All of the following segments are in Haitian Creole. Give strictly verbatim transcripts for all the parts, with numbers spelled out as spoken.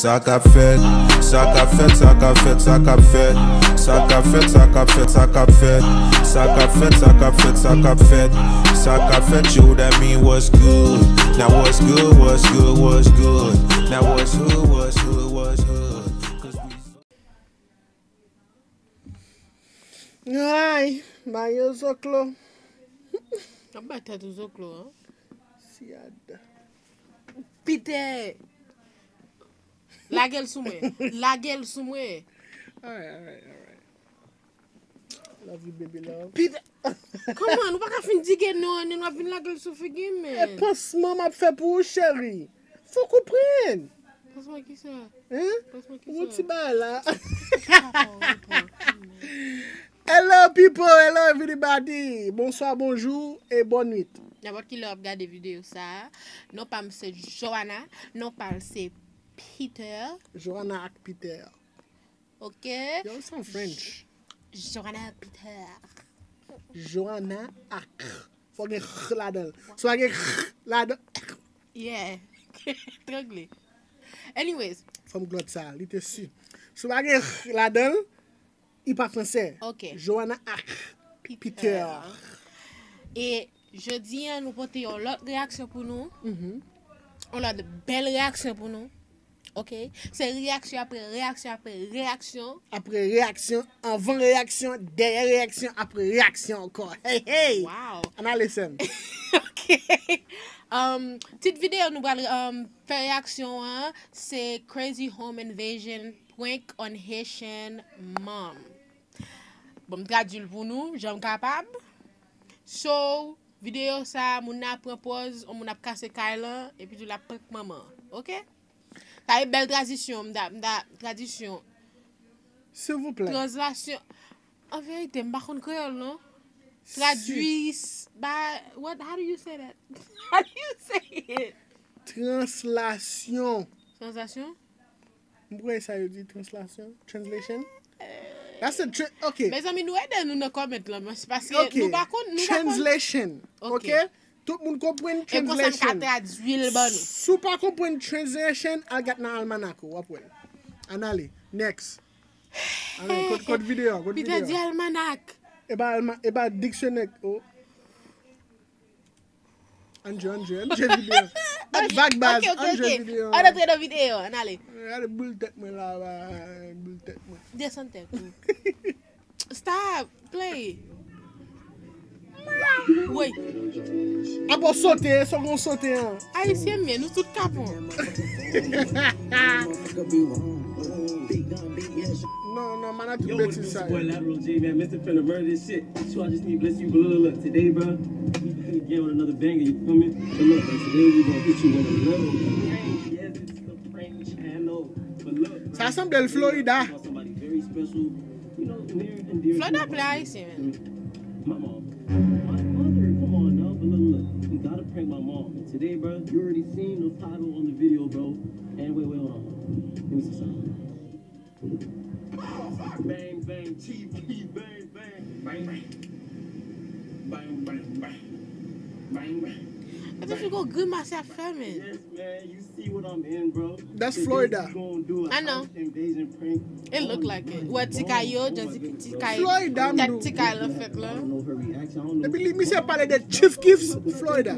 Sa k ap fèt, sa k ap fèt, sa k ap fèt, sa k ap fèt. Sa k ap fèt, sa k ap fèt, sa k ap fèt. Sa k ap fèt, sa k ap fèt, sa k ap fèt, sa k ap fèt. Yo, that mean what's good. Now what's good, what's good, what's good. Now what's hood, what's hood, what's hood. 'Cause we Ay, mayo zoklo. Ap bay tèt ou zoklo, an? Siyad. Pitè! Lage l sou mwen. Lage l sou mwen. Alright, alright, alright. Love you, baby love. Pitè! Kòman? Nou pa ka fin dige non, an, nou ap vin lage l sou figi m, men. E pansman m ap fè pou ou, cheri. Fò w konprann. Pansman kisa? Hein? Pansman kisa? Yon ti bagay la. Hello people, hello everybody. Bonswa, bonjou e bòn nwit. Nenpòt ki lè w ap gade videyo sa a, non pa m se Joanna, non pa l se Peter. Joanna ak Peter. Ok? Yo, w sanble French. Joanna Peter. Joanna ak. Fò gen h ladan l. Si w pa gen h ladan l. Yeah. Trangle. Anyways. Fanm glòt sa, li te si. Si w pa gen h ladan l, li pa fransè. Ok. Joanna ak Peter. Peter. E jodi a, nou pote yon lòt reyaksyon pou nou. Mhm. Yon lòt bèl reyaksyon pou nou. Ok? Se reyaksyon apre reyaksyon apre reyaksyon. Apre reyaksyon, anvan reyaksyon, dèyè reyaksyon, apre reyaksyon ankò. Hey, hey! Wow! Ann ale, sè m. Ok. Um, tit videyo nou pral, um, fè reyaksyon an, se Crazy Home Invasion Prank on Haitian Mom. Bon, m tradui l pou nou, jan m kapab. So, videyo sa a, moun nan ap pran pòz, yon moun ap kase kay lan, epi tou l ap prank manman an. Ok? Sa e bèl tradisyon, m ta, m ta, tradisyon. Silvouplè. Translasyon. An verite, m pa konn kreyòl, non. Tradui, s-, ba, what, how do you say that? How do you say it? Translasyon. Translasyon? M kwè sa yo di translasyon. Translation? That's a tra-, ok. Mezanmi, nou ede nou nan comment lan, men se paske nou pa konn, nou pa konn. Translation. Ok. Ok? Tout moun konprann translation. E konsa m ka tradui l ban nou. Si w pa konprann translation, al gad nan almanak ou, w ap wè l. Ann ale. Next. Ale, kot, kot videyo, kot videyo. Peter di almanak. E pa alma-, e pa diksyonè, oh. Ann jwe, ann jwe, ann jwe videyo. Bat vag baz, ann jwe videyo. Ann antre nan videyo, ann ale. Gade boul tèt mwen la, ba, boul tèt mwen. Desann tèt ou. Stop, play. Woy. Apa w sote, sa w konn sote an? Ayisyen m ye, nou tout kapon. Non, non, man, a tout betiz sa yo. Boy Lateral J, man, Mister Finna murder this shit. So I just need bless you, but look, look, look, today, bro, we back again with another banger, you feel me? But look, bro, today we gonna hit you with a little. Yes, it's the prank channel. But look, sa sanble l Florida. Somebody very special, you know, near and dear. Florida plen ayisyen, man. My mom. My mother, come on now, but look, look, look. We gotta prank my mom. And today, bro, you already seen the title on the video, bro. And wait, wait, hold on. Let me see something. Bang, bang, T V, bang, bang. Bang, bang. Bang, bang, bang. Bang, bang. Ata se gwo grimas y ap fè, men. Yes, man, you see what I'm in, bro. That's Florida. Today we gonna do a house invasion prank on my mom. I know. It look like it. Wè ti kay yo, jan ti, ti kay. Florida, m di w. Tèt ti kay lan fèt la. I don't know her reaction. I don't know. Epi li, misye pale de Chief Keefs, Florida.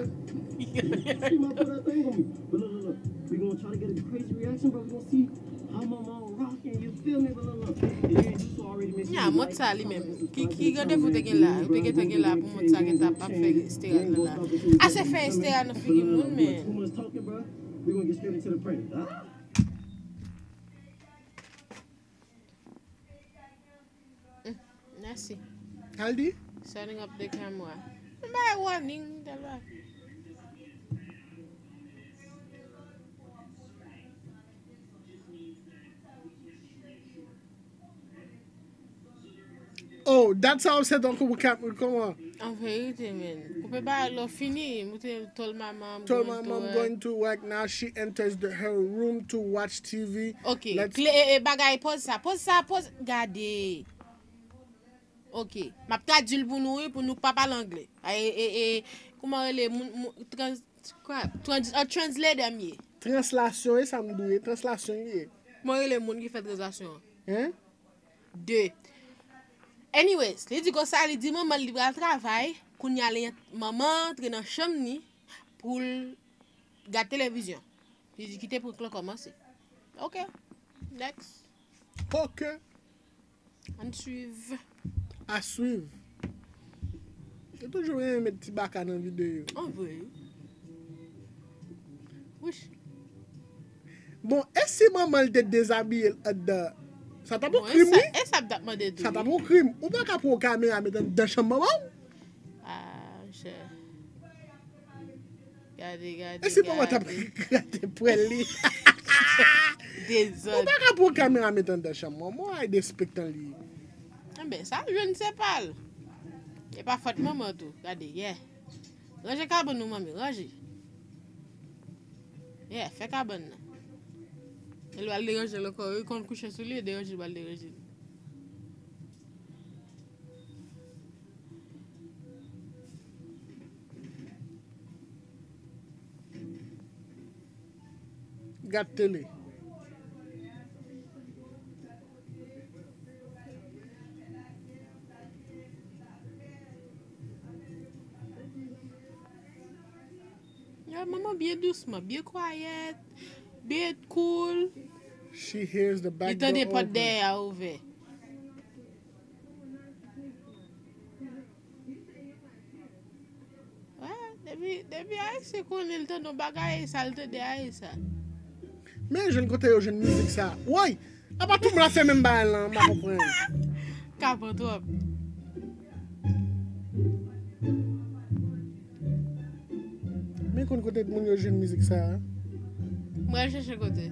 She might put her thing on me. But look, look, look. We gonna try to get a crazy reaction, bro. We gonna see how my mom rocking, you feel me? But look, look. And you, you already mentioned. Nya, mont sa li menm. Ki, ki randevou te gen la? Ou te gentan gen la pou mont sa gentan ap fè esteral nan la. Ase fè esteral nan figi moun, men. Too much talking, bro. We gonna get straight into the prank. Ah! Mm, mèsi. Sa l di? Setting up the camera. M bay warning, tèl bagay. Oh, that's how set on kòman? An verite, men. Koupe bagay la, fini. Moute told my mom going to work. Told my mom going to work. Now she enters the, her room to watch T V. Ok, let's kle, e, e, bagay, pòz sa, pòz sa, pòz, gade. Ok, m ap tradui l pou nou, wi, pou nou pa pale anglè. E, e, e, kòman rele, moun, moun, trans-, Crap. Trans-, a translator m ye. Translasyon, e sa m di w ye, translasyon li ye. Mwen rele moun ki fè translasyon an. Hein? De. Anyways, li di konsa, li di manman l li pral travay, kounye a li, manman antre nan chanm ni pou l gad televizyon. Li di kite prank lan kòmanse. Ok. Next. Ok. Ann swiv. A swiv. Yo toujou renmen met ti baka nan videyo. An vre. Wish. Bon, e si manman l te dezabiye l anndan? Sa t ap yon krim, wi. E sa m t ap mande tou. Sa t ap yon krim. Ou pa ka pran yon kamera met anndan chanm manman w? Ah, monchè. Gade, gade, gade. E si manman t ap grate pwèl li? Dezòd. Ou pa ka pran kamera met anndan chanm manman w, ay despektan li ye. Enben, sa, je ne sais pas. E pa fòt manman tou. Gade, yeah. Ranje kabann nou, manmi, ranje. Yeah, fè kabann nan. E l pral deranje l ankò. Wi, konn kouche sou li, e deranje l, pral deranje l. Gad tele. Ya, manman byen dousman, byen kwayèt, byen cool. She hears the back door open. Li tande pòt dèyè a ouvè. Wè, depi, depi Ayisyen konnen l tande yon bagay, sa l tande a sa. Men jwenn kote yo jwenn mizik sa. Woy! Apa tout moun ap fè menm bagay lan, m pa konprann. Kapan twòp. Men konn kote moun yo jwenn mizik sa a? Mwen al chèche kote.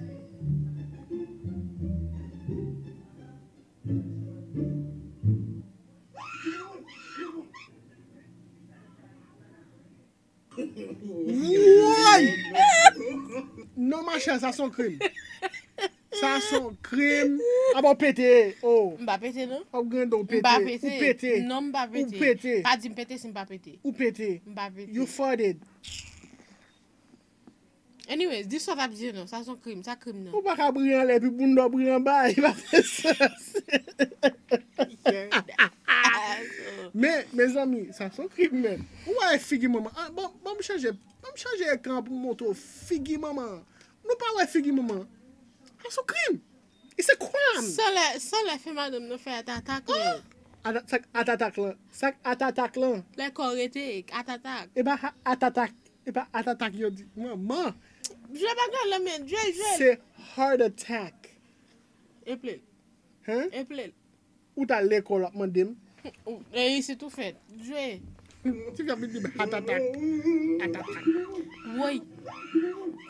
Woy! Non, machè, sa se yon krim. Sa se yon krim. Apa w pete, oh. M pa pete, non. Ou grande, ou pete. M pa pete. Ou pete. Non, m pa pete. Ou pete. Pa di m pete si m pa pete. Ou pete. M pa pete. You farted. Anyways, di sa w t ap di non, sa se yon krim, sa krim nan. Ou pa ka bri anlè epi bounda w bri anba, li pa fè sans. Men, mezanmi, sa se yon krim menm. Ou wè figi manman. Ah, bon, bon, m chanje, bon, m chanje ekran pou m montre w figi manman. Nou pa wè figi manman. Sa se yon krim. It's a crime. San lè, san lè fè madanm nan fè atatak lan. Ata-, sa k atatak lan? Sa k atatak lan? Lè kò rete, atatak. E pa ha-, atatak. E pa atatak yo di. Manman. Jwe bagay lan men, jwe, jwe. Se heart attack. Eple l. Hein? Eple l. Ou t al lekòl w ap mande m? Ou, e isit ou fèt. Jwe. Ti fi ap vin di m heart attack. Heart attack. Woy.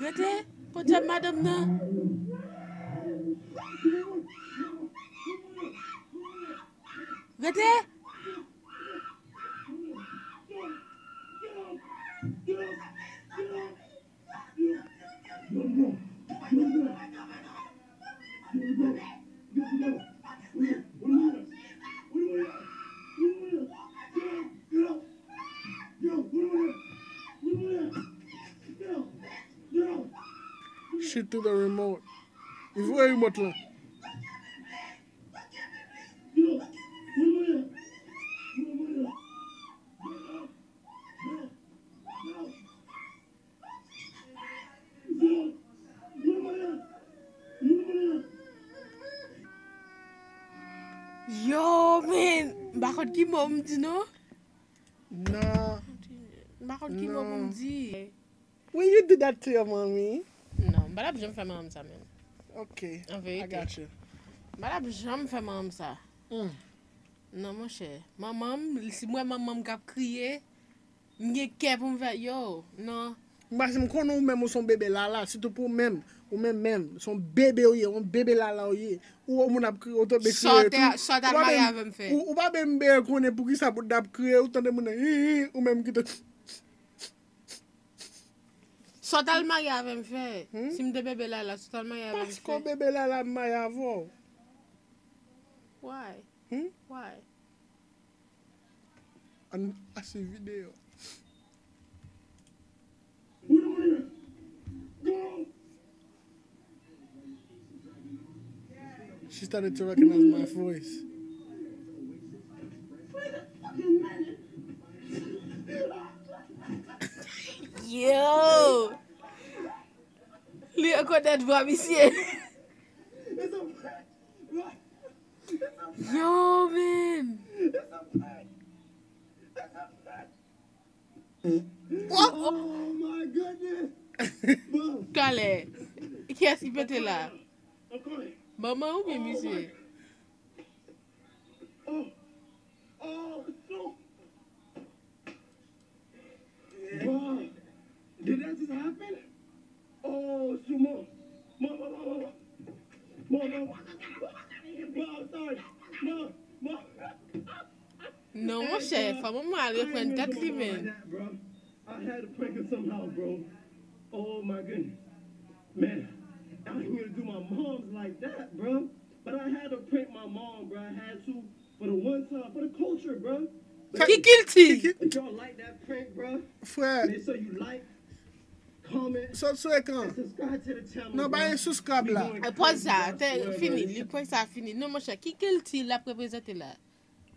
Rete. Podyab madanm nan. Rete. She threw the remote. Li voye remote lan. Yo, men, m pa konn ki mo m di non. Non. M pa konn ki mo pou m di. Will you do that to your mommy? Non, m pa t ap janm fè manman m sa menm. Ok. An verite. I got you. M pa t ap janm fè manman m sa. Mm. Non, monchè. Manman m, si m wè manman m k ap kriye, m gen kè pou m fè, yo, non. M pa, si m konnen ou menm ou se yon bebe lala, sitou pou ou menm, ou menm menm, se yon bebe ou ye, yon bebe lala ou ye. Ou wè moun ap kriye, ou tande kriye tou. Sa w te, sa w t al marye avè m fè? Ou, ou pa menm byen konnen poukisa moun ap kriye, ou tande moun nan, hi, hi, ou menm ki te Sa w t al marye avè m fè? Hmm? Si m te bebe lala, sa w t al marye avè m fè? Paske w bebe lala, m marye avè w. Why? Hmm? Why? Ann pase videyo. She started to recognize my voice. Yo! Li rekonèt vwa misye. Yo, man! Oh my goodness! Talè, kiyès ki pete la? Manman oubyen misye? Oh, oh, so, bro, did that just happen? Oh, Sumo. Mo, mo, mo, mo, mo. Mo, mo, mo, mo. Mo, mo, mo. Non, monchè, fò manman al reprann tèt li, man. I had to prank her somehow, bro. Oh my goodness. Man, I didn't mean to do my moms like that, bro. But I had to prank my mom, bro. I had to for the one time, for the culture, bro. Ki kilti? If y'all like that prank, bro, frè, make sure you like, comment, sot sou ekran. And subscribe to the channel, non, bro. Ba yon subscribe la. Pòz sa, te fini, li prank sa fini. Non, monchè, ki kilti l ap reprezante la?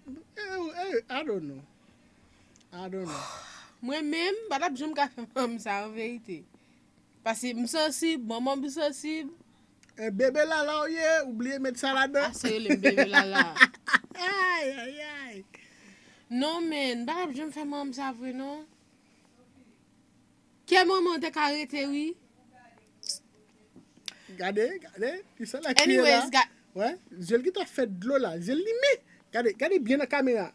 Eh, eh, I don't know. I don't know. Mwen menm, m pa t ap janm ka fè manm sa an verite. Paske m sansib, manman m sansib. E bebe lala w ye, ou bliye met sa ladan. Ase rele m bebe lala. Ay, ay, ay. Non, men, m pa t ap janm fè manman m sa vre, non. Kè manman te ka rete, wi. Gade, gade, ki sa la kriye la. Anyways, ga- Wè, je l gentan fè dlo la. Je l limen. Gade, gade byen nan kamera.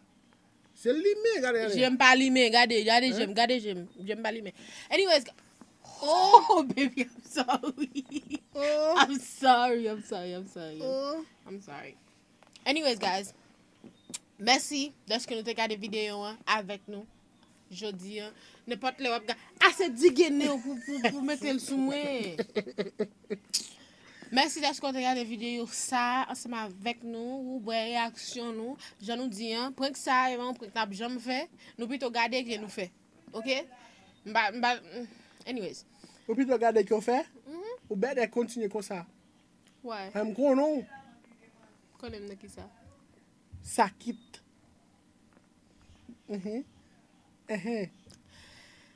Je l limen, gade, gade. Je m pa limen, gade, gade je m, gade je m. Je m pa limen. Anyways, ga- oh, baby, I'm sorry. Oh. I'm sorry, I'm sorry, I'm sorry. Oh. I'm sorry. Anyways, guys, mèsi dèske nou te gade videyo an avèk nou jodi an. Nenpòt lè w ap ga- ase dige nen w pou, pou, pou mete l sou mwen. Mèsi dèske w te gade videyo sa a ansanm avèk nou. Ou wè reyaksyon nou. Jan nou di an, prank sa a, e pa yon prank n ap janm fè. Nou pito gade ke nou fè. Oke? M pa, m pa, anyways. Ou pito gade ke w fè? Mhm. Ou bèdè kontinye konsa. Why? Fè m konnen w. Konnen m nan kisa? Sakit. Mhm. Ehe.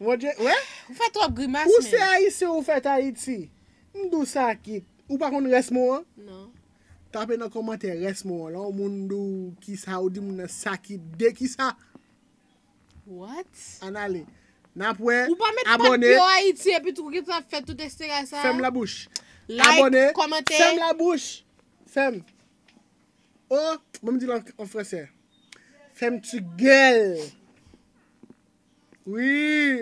Mon Dieu, wè? Ou fè twòp grimas, ou se ayisyen, ou fèt Ayiti. M di w sakit. Ou pa konn rès mo an? Non. Tape nan kòmantè rès mo an. Lè yon moun di w kisa, ou di moun nan sakit. De kisa? What? Ann ale. N ap wè. Ou pa met abòne. Pyo Ayiti epi tou gentan ap fè tout ekstera sa. Fèm labouch. Like, abòne, kòmante. Fèm labouch. Fèm. Oh, bon, m di l an, an fransè. Fèm ti gèl. Wi.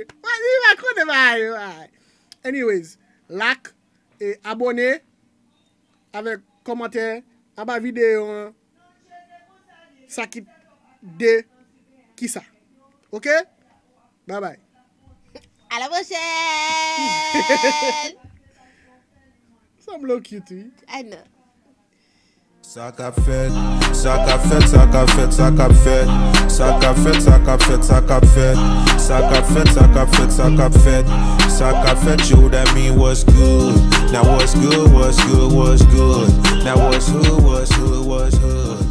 Wi, wi, pa konnen bagay yo, bagay. Anyways, like e abòne avèk kòmantè anba videyo an. Sakit de kisa. Oke? Bye bye. À la prochaine! Sanble w cute, wi. I know. Sa k ap fèt, sa k ap fèt, sa k ap fèt, sa k ap fèt. Sa k ap fèt, sa k ap fèt, sa k ap fèt. Sa k ap fèt, sa k ap fèt, sa k ap fèt. Sa k ap fèt, yo, that mean what's good. Now what's good, what's good, what's good. Now what's hood, what's hood, what's hood.